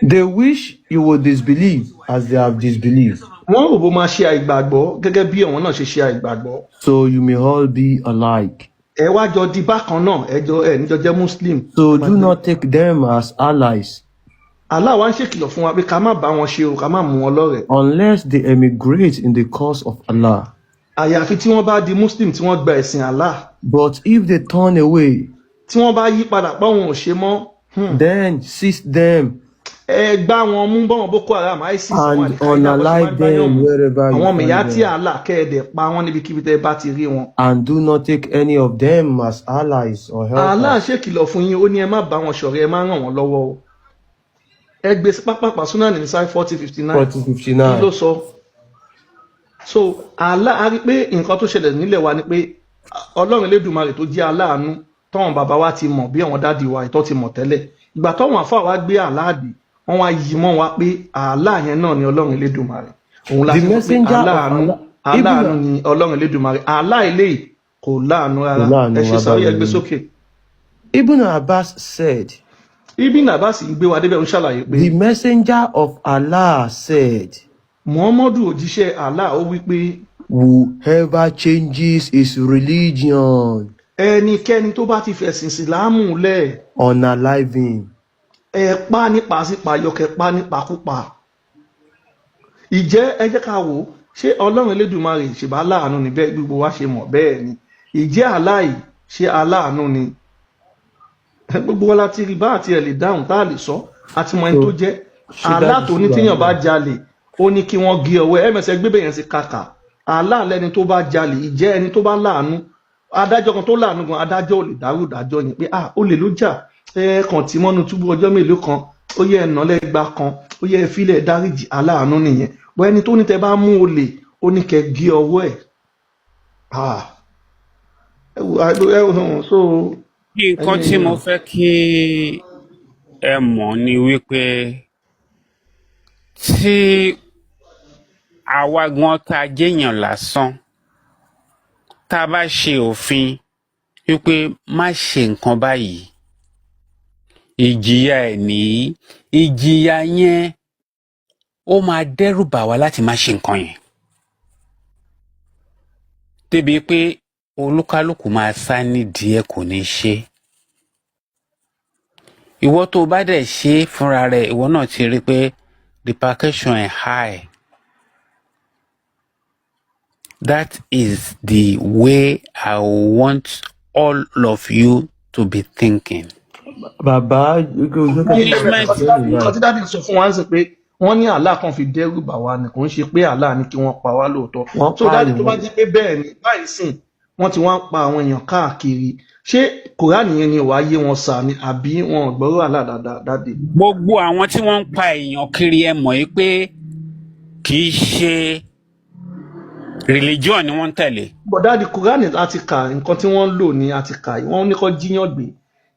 They wish you would disbelieve as they have disbelieved, Wọ́n rò bó máa ṣe àìgbàgbọ́ gẹ́gẹ́ bí àwọn náà ṣe ṣe àìgbàgbọ́. so you may all be alike. Ẹ wá jọ di bákan náà, ẹ jọ ẹ níjọ jẹ́ Muslim. So do not take them as allies Allah wá ń ṣèkìlọ̀ fún wa pé ká má bá wọn ṣe o, ká má mú wọn lọ́rẹ̀ẹ́, unless they emigrate in the cause of Allah. àyàfi tí wọ́n bá di Muslim, tí wọ́n gba ẹ̀sìn Allah. But if they turn away, Tí wọ́n bá yí padà pé òun ò ṣe mọ́, then seize them ẹ gbá wọn mú, bọ́wọn Boko Haram, ISIS, àwọn and Al-Qaeda, bó ṣe máa unalive ń gbáyàn them mú, wherever you àwọn find mìyàtì them. Allah, kẹ́ẹ̀dẹ̀ pa wọ́n níbikíbi tẹ́ ẹ bá ti rí wọn. And do not take any of them as allies or Allah helpers. ṣèkìlọ̀ fún yín, ó ní ẹ má bá wọn ṣọ̀rẹ́, ẹ má ràn wọ́n lọ́wọ́ o. Ẹ gbé sí pápápá, Sunan Nisai 40:59. 40:59. Kí ló sọ? So Allah, a rí pé nǹkan tó ṣẹlẹ̀ nílẹ̀ wa ni pé Ọlọ́run Elédùmarè tó jẹ́ aláàánú, tọ́wọ́n bàbá wa ti mọ̀, bí àwọn daddy wa ìtọ́ ti mọ̀ tẹ́lẹ̀, ìgbà tọ́wọ́n àfáà wa gbé Allah dé, wọ́n wá yí mọ́ wa pé Allah yẹn náà ni Ọlọ́run Elédùmarè. Òun la The ṣe sọ pé messenger of aláàánú Allah, Ibn aláàánú ni Ọlọ́run Elédùmarè. Allah eléyìí kò láàánú rárá. Láàánú Ẹ ṣe sáré, ẹ gbé abalẹ̀. sókè. Ibn Abbas said, Ibn Abbas ń gbé wa débẹ̀, ń ṣàlàyé pé The messenger of Allah said, Muhammadu òjíṣẹ́ Allah ó wí pé whoever changes his religion, ẹnikẹ́ni tó bá ti fẹ̀sìn Ìsìlámù lẹ̀, unalive him. Ẹ pa nípasípayọkẹ, pa nípakúpa. Ìjẹ́ ẹ jẹ́ ká wò ó, ṣé Ọlọ́run Elédùmarè ṣèbá láàánú ni? Bẹ́ẹ̀ gbogbo wa ṣe mọ̀ bẹ́ẹ̀ ni. Ìjẹ́ aláì ṣe aláàánú ni? Gbogbo wa láti rí bá àti ẹ̀ lè dáhùn tá a lè sọ àti mọ ẹni tó jẹ́ Ṣé Allah dájú tó ní sí tíyàn bá wàhálà? jalè, ó ní kí wọ́n gé ọwọ́ ẹ̀. Mẹsẹ̀ gbé bẹ̀yẹn sí kàkà. Allah lẹni tó bá jalè. Ìjẹ́ ẹni tó bá láàánú, adájọ́ kan tó láàánú gan, adájọ́ ò lè dárú ìdájọ́ yẹn pé ah, olè ló jà, ẹ kàn tí mọ́nu túbú ọjọ́ mélòó kan, ó yẹ ẹ̀nà lẹ́gba kan, ó yẹ ìfilẹ̀ dáríjì. Aláàánú nìyẹn. Bọ́ ẹni tó ní tẹ bá mú olè, ó ní kẹ́ gé ọwọ́ ẹ̀. Ah, ẹ wò, ẹ wò, so Nǹkan ẹ̀yin tí mo èèyàn fẹ́ kí ẹ mọ̀ ni wípé tí àwa gan tá a jẹ́yàn lásán, tá a bá ṣe òfin wípé má ṣe nǹkan báyìí, ìjìyà ẹ̀ nìyí, ìjìyà yẹn ó máa dẹ́rù bà wá láti má ṣe nǹkan yẹn, débi pé olúkálùkù máa sá nídìí ẹ̀, kò ní ṣe. Ìwọ tó o bá dẹ̀ ṣe é fúnra rẹ̀, ìwọ náà ti rí i pé repercussion ẹ̀ high. That is the way I want all of you to be thinking. Bàbá Punishment. Nǹkan tí daddy sọ fún wa ń sìn pé wọ́n ní Allah kan fi dẹ́rù bà wá ni, kò ń ṣe pé Allah ní kí wọ́n pa wá lóòótọ́. Wọ́n So daddy, pààyàn. tó bá jẹ́ pé bẹ́ẹ̀ ni báyìí sìn, wọ́n ti wá ń pa àwọn èèyàn káàkiri, ṣé Kùránì yẹn ni wàá yé wọn sà ni, àbí wọn ò gbọ́rọ̀ Allah dáadáa, daddy? Gbogbo àwọn tí wọ́n ń pa èèyàn kiri, ẹ mọ̀ yìí pé kì í ṣe religion ni wọ́n ń tẹ̀lé. But daddy, Kùránì àti kà, nǹkan tí wọ́n ń lò ní àti kà, wọ́n ní kó jíyàn gbé,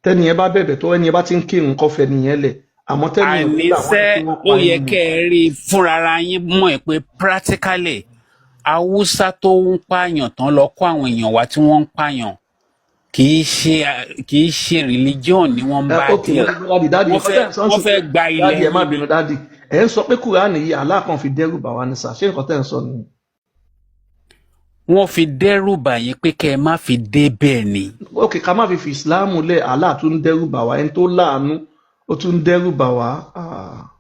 tẹ́ni yẹn bá bẹ̀bẹ̀, tó ẹni yẹn bá ti ń kírun, kó fẹ́ nìyẹn lẹ̀, àmọ́ tẹ́ni yẹn ò gbà, wọ́n ní Àníṣe kí wọ́n ó pa yẹ ẹni kẹ́ ẹ rí i fúnrara yín mọ̀ ẹ́ pé practically, Haúsá tó ń pààyàn tán lọ kó àwọn èèyàn wá tí wọ́n ń pààyàn, kì í ṣe religion ni wọ́n ń Ẹ bá ok, mo deal. ti gbọ́, daddy. Daddy, Wọ́n nǹkan fẹ́ tẹ́ ẹ̀ ń sọ ń wọ́n sìn fẹ́ pé gba ilẹ̀ daddy, ẹ má yín ni. bínú, daddy, ẹ ń sọ pé Kùránì yìí, Allah kan fi dẹ́rù bà wá ní sà? Ṣé nǹkan tẹ́ ẹ̀ ń sọ nìyẹn? Wọ́n fi dẹ́rù bà yín pé kẹ́ ẹ má fi dé bẹ́ẹ̀ ni. Ok, ká má fi fi Ìsìláàmù lẹ̀, Allah tún ń dẹ́rù bà wá. Ẹni tó láàánú, ó tún ń dẹ́rù bà wá. Ah.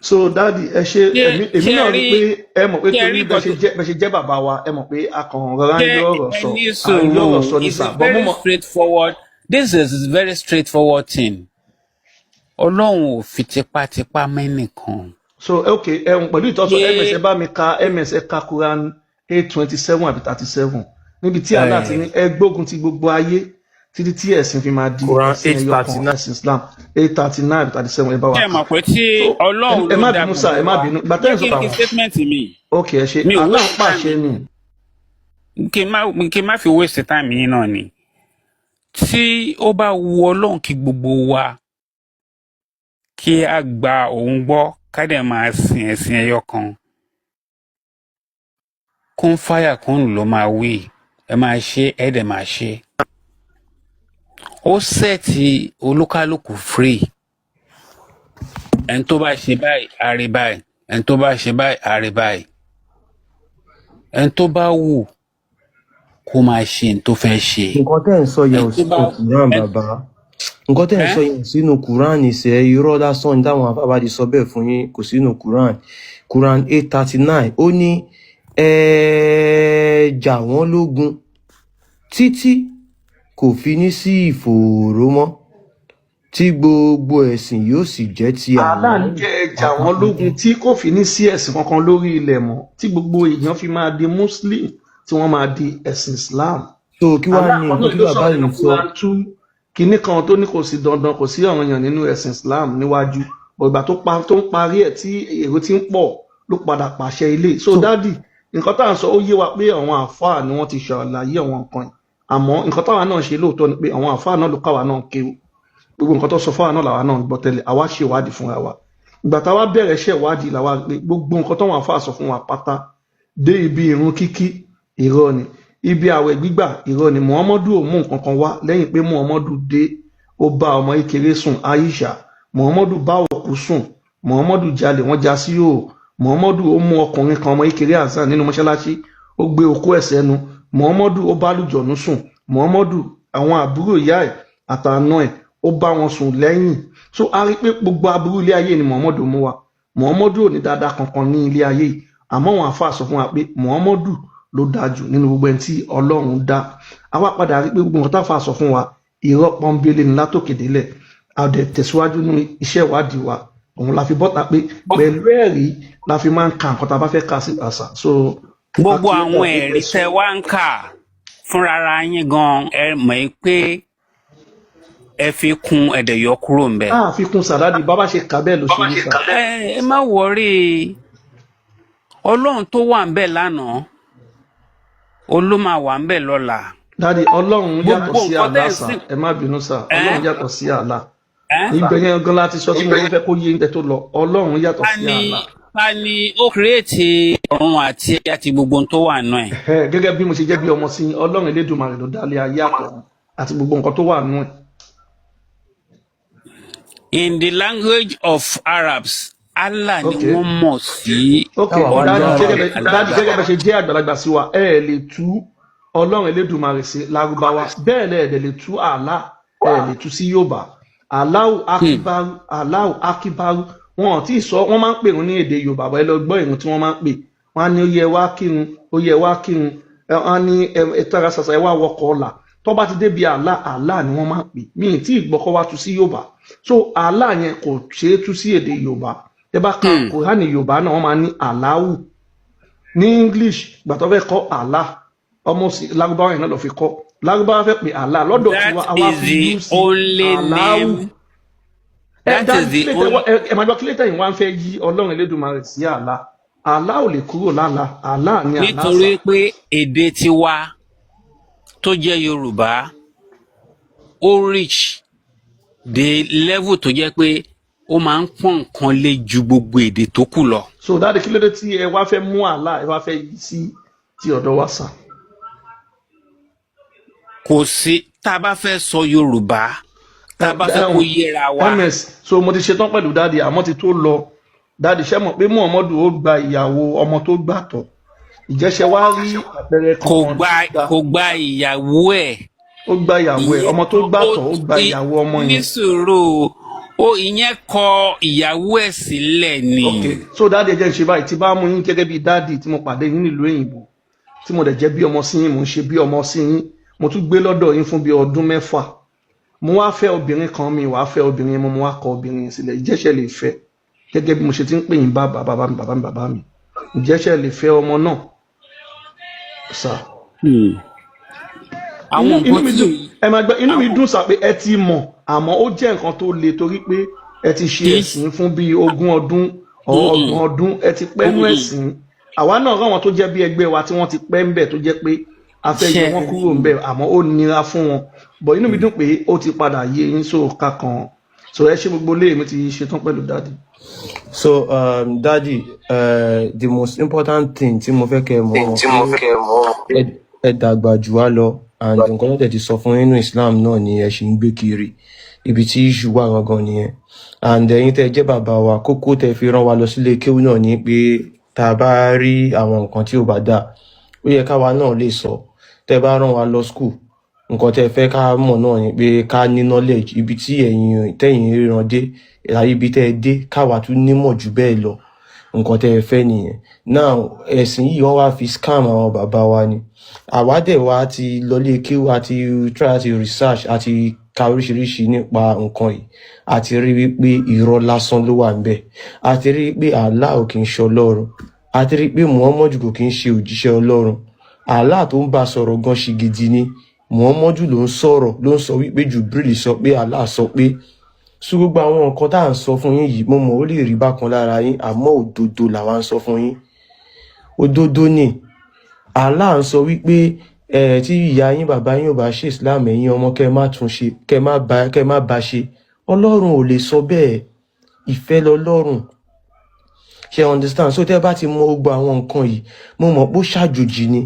So daddy, ẹ ṣe. Ṣé Èmi ṣé náà rí rí pé ẹ mọ̀ pé ṣé torí rí bẹ́ẹ̀ nǹkan ṣe tó jẹ́ bẹ́ẹ̀ ṣe jẹ́ bàbá wa, ẹ mọ̀ pé a kàn rọra ń ṣé yọ ọ̀rọ̀ ẹ sọ, ní à ń yọ sùúrù. ọ̀rọ̀ sọ ní It's sà a bọ́ mo very mọ̀. straightforward, this is a very straightforward thing. Ọlọ́run ò fi tipátipá mẹ́nìkan. So ok, ẹ̀hún pẹ̀lú ìtọ́sọ Ṣé ms, ẹ bá mi ka ms, ẹ ka Quran 8:27 àbí 37, níbi tí Allah ti ní ẹ gbógun ti gbogbo ayé. títí tí ẹ̀sìn fi máa di Quran ẹ̀sìn eight ẹyọ thirty kan, nine. ẹ̀sìn Islam, 839, 37, ẹ bá wa Ṣé ẹ kà. mọ̀ pé tí So Ọlọ́run ẹ ló má dá bínú sá, gbogbo ẹ má wa, bínú gbàtẹ́ jẹ́ ń kí sọ n kí àwọn. statement mi. Ok, ẹ ṣe. Mi ò Allah waste time pàṣẹ ni. Kí n má fi waste time yín náà ni. Tí ó bá wu Ọlọ́run kí gbogbo wa kí a gba òun gbọ́, ká dẹ̀ máa sin ẹ̀sìn ẹyọ kan, kún fáyà kún ló máa wí, ẹ máa ṣe, ẹ dẹ̀ máa ṣe. Ó set olúkálùkù free. Ẹni tó bá ṣe báyìí á rí báyìí, ẹni tó bá ṣe báyìí á rí báyìí. Ẹni tó bá wù kó máa ṣe ní tó fẹ́ ṣe. Nǹkan tẹ́ ẹ̀ ń sọ yẹn Ẹni ò tó sínú bá Quran, ẹni bàbá. Nǹkan tẹ́ ẹ̀ ń ẹ́ sọ yẹn ò sínú Quran ìṣe, irọ́ lásán ní táwọn afábàdì sọ bẹ́ẹ̀ fún yín, kò sínú Quran. Quran 8:39, ó ní ẹ jà wọ́n lógun títí kò fi ní sí ìfòòró mọ́, tí gbogbo ẹ̀sìn yóò sì jẹ́ ti Allah Allah ní kẹ́ ẹ jà wọ́n lógun tí kò fi ní sí ẹ̀sìn kankan lórí ilẹ̀ mọ́, tí gbogbo èèyàn fi máa di Muslim, tí wọ́n máa di ẹ̀sìn Islam. So kí wàá Allah ní kan nǹkan náà tí ló bàbá sọ̀rọ̀ nínú yìí sọ? Quran 2 kinní kan tó ní kò sí dandan, kò sí ọ̀ranyàn nínú ẹ̀sìn Islam níwájú. Ìgbà tó pa tó ń parí ẹ̀ tí èrò ti ń pọ̀ ló padà pàṣẹ ilé. So So daddy, nǹkan tá à ń sọ, ó yé wa pé àwọn àáfàá ni wọ́n ti ṣàlàyé àwọn nǹkan yìí, àmọ́ nǹkan táwa náà ṣe lóòótọ́ ni pé àwọn àáfàá náà ló káwa náà kéwú. Gbogbo nǹkan tó sọ fáwa náà làwa náà ń gbọ́ tẹ́lẹ̀. Àwa ṣe ìwádìí fúnra wa. Ìgbà táwa bẹ̀rẹ̀ iṣẹ́ ìwádìí làwa pé gbogbo nǹkan táwọn àáfàá sọ fún wa pátá, dé ibi ìrun kíkí, irọ́ ni, ibi àwẹ̀ gbígbà, irọ́ ni. Muhammadu ò mú nǹkan kan wá lẹ́yìn pé Muhammadu dé, ó bá ọmọ kékeré sùn, Aisha. Muhammadu bá òkú sùn. Muhammadu jalè, wọ́n já sí yòó. Muhammadu ó mú ọkùnrin kan, ọmọ kékeré Hasan, nínú mọ́ṣáláṣí, ó gbé okó ẹ̀ sẹ́nu. Muhammadu ó bá lùjọ̀nù sùn. Muhammadu, àwọn àbúrò ìyá ẹ̀ àtàna ẹ̀, ó bá wọn sùn lẹ́yìn. So a rí pé gbogbo aburú ilé ayé ni Muhammadu mú wa. Muhammadu ò ní dáadáa kankan ní ilé ayé yìí, àmọ́ àwọn àfáà sọ fún wa pé Muhammadu ló dáa jù nínú gbogbo ẹni tí Ọlọ́run dá. A wá padà rí pé gbogbo nǹkan táfà sọ fún wa, irọ́ pọ́nbélé ni látòkè délẹ̀. A dẹ̀ tẹ̀síwájú ní iṣẹ́ ìwádìí wa, òun la fi bọ́ta pé pẹ̀lú ẹ̀rí la fi máa ń ka nǹkan tá a bá fẹ́ kà sí àṣà. So Gbogbo a kì í àwọn dàbí ẹ̀rí tẹ wá ń kà fúnrara yín gan, ẹ mọ̀ ẹ́ pé ẹ fi kún ẹ̀dẹ̀ yọ kúrò ńbẹ̀. A fi kún sàdádì, bá bá ṣe kà bẹ́ẹ̀ ló ṣe rí sà. Ẹ má worry, Ọlọ́run tó wà ńbẹ̀ lánàá, ó ló máa wà ńbẹ̀ lọ́la. Daddy, Ọlọ́run yàtọ̀ Gbogbo sí nǹkan tẹ́ Allah ẹ̀ sà. sìn Ẹ má bínú sà. Ẹ́ Ọlọ́run yàtọ̀ sí Allah. Ẹ́ Ibẹ̀ yẹn gan láti sọ tí mo fẹ́ kó yé ẹ tó lọ. Ọlọ́run yàtọ̀ Ta sí ni Allah. Ta ni ó create ọ̀run àti gbogbo ohun tó wà nù ẹ̀? Ẹ gẹ́gẹ́ bí mo ṣe jẹ́ bí ọmọ sí yín, Ọlọ́run Elédùmarè ló dá ilé ayé àtọ̀run àti gbogbo nǹkan tó wà nù ẹ̀. In the language of Arabs, Allah ni wọ́n mọ̀ sí. Ok. Táwa wá Daddy, ní gẹ́gẹ́ Arab. bẹ daddy, gẹ́gẹ́ bẹ ṣe jẹ́ àgbàlagbà sí wa, ẹ ẹ̀ lè tú Ọlọ́run Elédùmarè sí Lárúbáwá, bẹ́ẹ̀ lẹ ẹ̀ lè tú Allah, ẹ lè tú sí Yorùbá. Allahu akibaru, Allahu akibaru, wọn ò tí ì sọ. Wọ́n máa ń pè wọ́n ní èdè Yorùbá bọ́. Ẹ lọ gbọ́ ìrun tí wọ́n máa ń pè wọ́n á ní ó yẹ wá kírun, ó yẹ wá kírun. Wọ́n á ní ẹ tara ṣàṣà, ẹ wá wọkọ̀ ọ̀la. Tó bá ti débi Allah, Allah ni wọ́n máa ń pè. Mí ì tí ì gbọ́ kọ́ wá tú sí Yorùbá. So Allah yẹn kò ṣeé tú sí èdè Yorùbá. Tẹ bá ka Kùránì Yorùbá náà, wọ́n máa ní Allahu. Ní English, gbà tó fẹ́ kọ́ Allah, ọmọ sí Lárúbáwá yẹn náà lọ fi kọ́. Lárúbáwá fẹ́ pè Allah lọ́dọ̀ tiwa, That àwa is fi the u sí only Allahu name. Ẹ That dá is the kílẹ̀ tẹ only. Ẹ máa gbọ́, kílẹ̀ tẹ̀yìn wá ń fẹ́ yí Ọlọ́run Elédùmarè sí Allah? Allah ò lè kúrò lálá. Allah ni Allah sà. Nítorí pé èdè tiwa tó jẹ́ Yorùbá, ó rich dé level tó jẹ́ pé ó máa ń pọ́n nǹkan lé ju gbogbo èdè tó kù lọ. So daddy, kí ló dé tí ẹ wá fẹ́ mú Allah, ẹ wá fẹ́ yí sí ti ọ̀dọ̀ wa sà? Kò sí, tá a bá fẹ́ sọ Yorùbá, tá a bá fẹ́ kó yéra wa. Ms, so mo ti ṣetán pẹ̀lú daddy, àmọ́ ti tó lọ. Daddy, ṣé mọ̀ pé Muhammadu ó gba ìyàwó ọmọ tó gbà tọ̀? Ìjẹ́sẹ̀ wá rí àpẹẹrẹ Kò kankan gba tó gba? Kò gba ìyàwó ẹ̀. Ó gba ìyàwó ẹ̀. Ìyẹn Ọmọ tó gbà ó tọ̀, ó gba ìyàwó ọmọ ní yẹn. sùúrù ó, ìyẹn kọ ìyàwó ẹ̀ sílẹ̀ ni. Ok, so daddy, ẹ jẹ́ ń ṣe báyìí. Tí bá mú yín gẹ́gẹ́ bí daddy tí mo pàdé yín nílùú òyìnbó, tí mo dẹ̀ jẹ́ bí ọmọ sí yín, mo ń ṣe bí ọmọ sí yín, mo tún gbé lọ́dọ̀ yín fún bí ọdún 6, mo wá fẹ́ obìnrin kan, mi wàá fẹ́ obìnrin yẹn, mo wá kọ obìnrin yẹn sílẹ̀, ìjẹ́sẹ̀ lè fẹ́? Gẹ́gẹ́ bí mo ṣe ti ń pè yín bàbá, bàbá mi, bàbá mi, bàbá mi, ìjẹ́sẹ̀ lè fẹ́ ọmọ náà sà? Àwọn Inú nǹkan mi tí dùn. Ẹ máa gbọ́, inú mi Àwọn dùn sá pé ẹ ti mọ̀, àmọ́ ó jẹ́ nǹkan tó le torí pé ẹ ti ṣe kì í ẹ̀sìn fún bíi 20 ọdún or 30 ọdún, ẹ ti pẹ́ nú ẹ̀sìn. Àwa náà ráwọn tó jẹ́ bí ẹgbẹ́ wa tí wọ́n ti pẹ́ ń bẹ̀, tó jẹ́ pé a fẹ́ yọ Ṣe wọ́n kúrò ń bẹ̀, àmọ́ ó nira fún wọn. But inú mi dùn pé ó ti padà yé yín, so kankan so ẹ ṣe gbogbo lé mi ti ṣetán pẹ̀lú daddy. So daddy, the most important thing tí mo fẹ́ kẹ́ ẹ mọ̀ pé ẹ dàgbà jù wá lọ, and nǹkan tó tẹ̀ ti sọ fún nínú Islam náà ni ẹ ṣì ń gbé kiri. Ibi tí issue wà gangan nìyẹn. And ẹ̀yin tẹ́ jẹ́ bàbá wa, kókó tẹ́ fi rán wa lọ sílé kéwú náà ni pé tá a bá rí àwọn nǹkan tí ò bá dáa, ó yẹ káwa náà lè sọ. Tẹ́ bá rán wa lọ school, nǹkan tẹ́ fẹ́ ká mọ̀ náà ni pé ká ní knowledge ibi tí ẹ̀yin tẹ́yin ríran dé, ibi tẹ́ ẹ dé, káwa tún nímọ̀ jù bẹ́ẹ̀ lọ. Nǹkan tẹ́ ẹ fẹ́ nìyẹn. Now, ẹ̀sìn yìí, wọ́n wá fi scam àwọn bàbá wa ni. Àwa dẹ̀ wá ti lọlé kéwú, àti try àti research, àti ka oríṣiríṣi nípa nǹkan yìí, àti rí wípé irọ́ lásán ló wà níbẹ̀, àti rí wípé Allah ò kì í ṣe Ọlọ́run, àti rí pé Muhammadu kò kì í ṣe òjíṣẹ́ Ọlọ́run. Allah tó ń bá sọ̀rọ̀ gan ṣìgìdì ni. Muhammadu ló ń sọ̀rọ̀, ló ń sọ wípé Jubril sọ pé Allah sọ pé. So gbogbo àwọn nǹkan tá à ń sọ fún yín yìí, mo mọ̀ ó lè rí bákan lára yín, àmọ́ òdodo làwa ń sọ fún yín, òdodo ni. Allah ń sọ wípé ẹ tí ìyá yín, bàbá yín ò bá ṣe Islam, ẹ̀yin ọmọ, kẹ́ ẹ má tún ṣe, kẹ́ ẹ má bá ṣe. Ọlọ́run ò lè sọ bẹ́ẹ̀. Ìfẹ́ lọ́lọ́run ṣe, understand? So tẹ́ bá ti mọ gbogbo àwọn nǹkan yìí, mo mọ̀ pé ó ṣàjòjì ni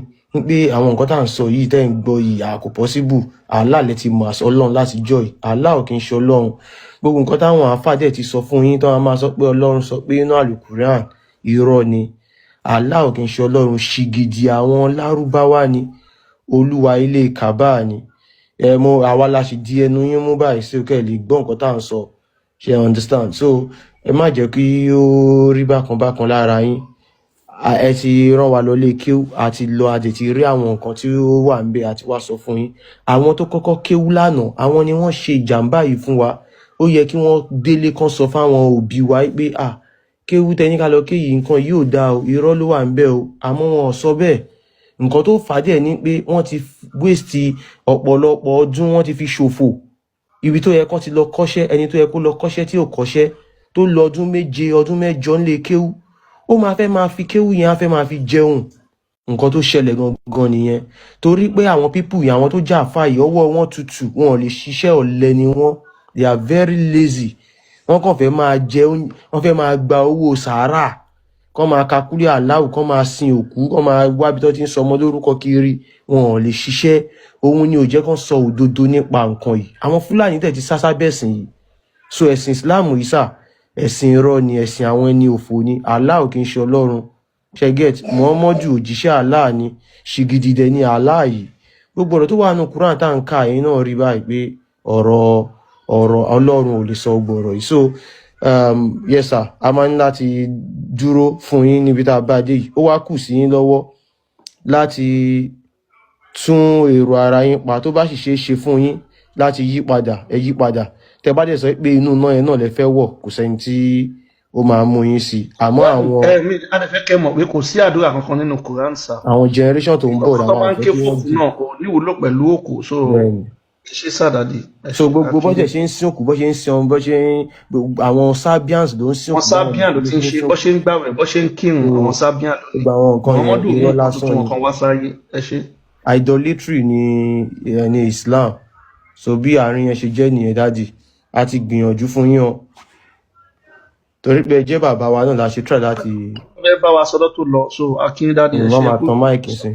pé àwọn nǹkan tá à ń sọ yìí, tẹ́ ń gbọ́ yìí, à kò possible. Allah lẹ ti mọ̀ àṣọ Ọlọ́run láti jọ́ yìí. Allah ò kì í ṣe Ọlọ́run. Gbogbo nǹkan táwọn àáfàá dẹ̀ ti sọ fún yín, tó wọn máa sọ pé Ọlọ́run sọ pé inú àlùkùrán, irọ́ ni. Allah ò kì í ṣe Ọlọ́run. Ṣìgìdì àwọn Lárúbáwá ni, olúwa ilé Kaaba ni. Ẹ mọ àwa la sì di ẹnu yín mú báyìí sí kẹ́ ẹ lè gbọ́ nǹkan tá à ń sọ ṣe, understand? So ẹ má jẹ́ kí ó rí bákan bákan lára yín. Ẹ ti rán wa lọ lé kéwú, àti lọ, a dẹ̀ ti rí àwọn nǹkan tí ó wà ń bẹ, àti wá sọ fún yín. Àwọn tó kọ́kọ́ kéwú lánàá, àwọn ni wọ́n ṣe ìjàmbá yìí fún wa. Ó yẹ kí wọ́n délé kán sọ fáwọn òbí wa pé à kéwú tẹni ká lọ ké yìí, nǹkan yìí ò dáa o, irọ́ ló wà ń bẹ o. Àmọ́ wọn ò sọ bẹ́ẹ̀. Nǹkan tó fà á dẹ̀ ni pé wọ́n ti waste ọ̀pọ̀lọpọ̀ ọdún, wọ́n ti fi ṣòfò. Ibi tó yẹ kán ti lọ kọ́ṣẹ́, ẹni tó yẹ kó lọ kọ́ṣẹ́ tí ò kọ́ṣẹ́, tó lọ ọdún 7, ọdún 8 ńlé kéwú, ó máa fẹ́ máa fi kéwú yẹn, á fẹ́ máa fi jẹun. Nǹkan tó ṣẹlẹ̀ gangan nìyẹn, torí pé àwọn people yìí, àwọn tó jà fà yìí, ọwọ́ wọn tutù, wọn ò lè ṣiṣẹ́, ọ̀lẹ ni wọ́n. They are very lazy. Wọ́n kàn fẹ́ máa jẹ, wọ́n fẹ́ máa gba owó sàárà, kán máa kakúlé aláwù, kán máa sin òkú, kán máa wábi tó ti ń sọmọ lórúkọ kiri. Wọn ò lè ṣiṣẹ́. Òun ni ò jẹ́ kán sọ òdodo nípa nǹkan yìí. Àwọn Fúlàní tẹ̀ ti sásá bẹ̀sìn yìí. So ẹ̀sìn Islam yìí sà, ẹ̀sìn irọ́ ni, ẹ̀sìn àwọn ẹni òfò ni. Allah ò kì í ṣe Ọlọ́run, ṣe get? Muhammadu, òjíṣẹ́ Allah ni. Ṣìgìdì dẹ̀ ni Allah yìí. Gbogbo ọ̀rọ̀ tó wà nù Quran tá à ń kà, ẹ̀yin náà rí báyìí pé ọ̀rọ̀ Ọlọ́run ò lè sọ gbogbo ọ̀rọ̀ yìí. So yes sir, a máa ń láti dúró fún yín níbi tá a bá dé yìí. Ó wá kù sí yín lọ́wọ́ láti tún èrò ara yín pa. Tó bá sì ṣeé ṣe fún yín láti yí padà, ẹ yí padà. Tẹ bá dẹ̀ sọ pé inú iná yẹn náà lẹ fẹ́ wọ̀, kò sẹ́ni tí ó máa mú yín sí i. Àmọ́ àwọn Ẹ mi a lè fẹ́ kẹ́ mọ̀ pé kò sí àdúrà kankan nínú Quran sá. Àwọn generation tó ń bọ̀ Tó làwọn máa ń ò fẹ́ ké kí wọ́n fòkù dì. náà kò níwúlò pẹ̀lú òkú, so Bẹ́ẹ̀ni. ẹ ṣe sá, daddy, ẹ So ṣe gbogbo àkíyè. bọ́jẹ̀ ṣe ń sin òkú, bọ́ ṣe ń sin ọmọ, bọ́ ṣe ń gbogbo àwọn Sabians ló ń sin Àwọn òkú, báwọn Sabian ló ló ti ń ṣe ń ṣe sin bọ́ òkú. ṣe ń gbàwẹ̀, bọ́ ṣe ń kírun, So àwọn Sabian ló ní. Gbogbo àwọn nǹkan yẹn, Muhammadu mú irọ́ nǹkan lásán tuntun ni. kan wá sáyé. Ẹ ṣe. Idolatry ni ní Islam. So bí àárín yẹn ṣe jẹ́ nìyẹn, daddy. A ti gbìyànjú fún yín o, torí pé ẹ jẹ́ bàbá wa náà la ṣe try láti Ẹ bá wa sọdọ́ tó lọ, so akin daddy, ẹ wọ́n ṣe máa kú. tan mic sí.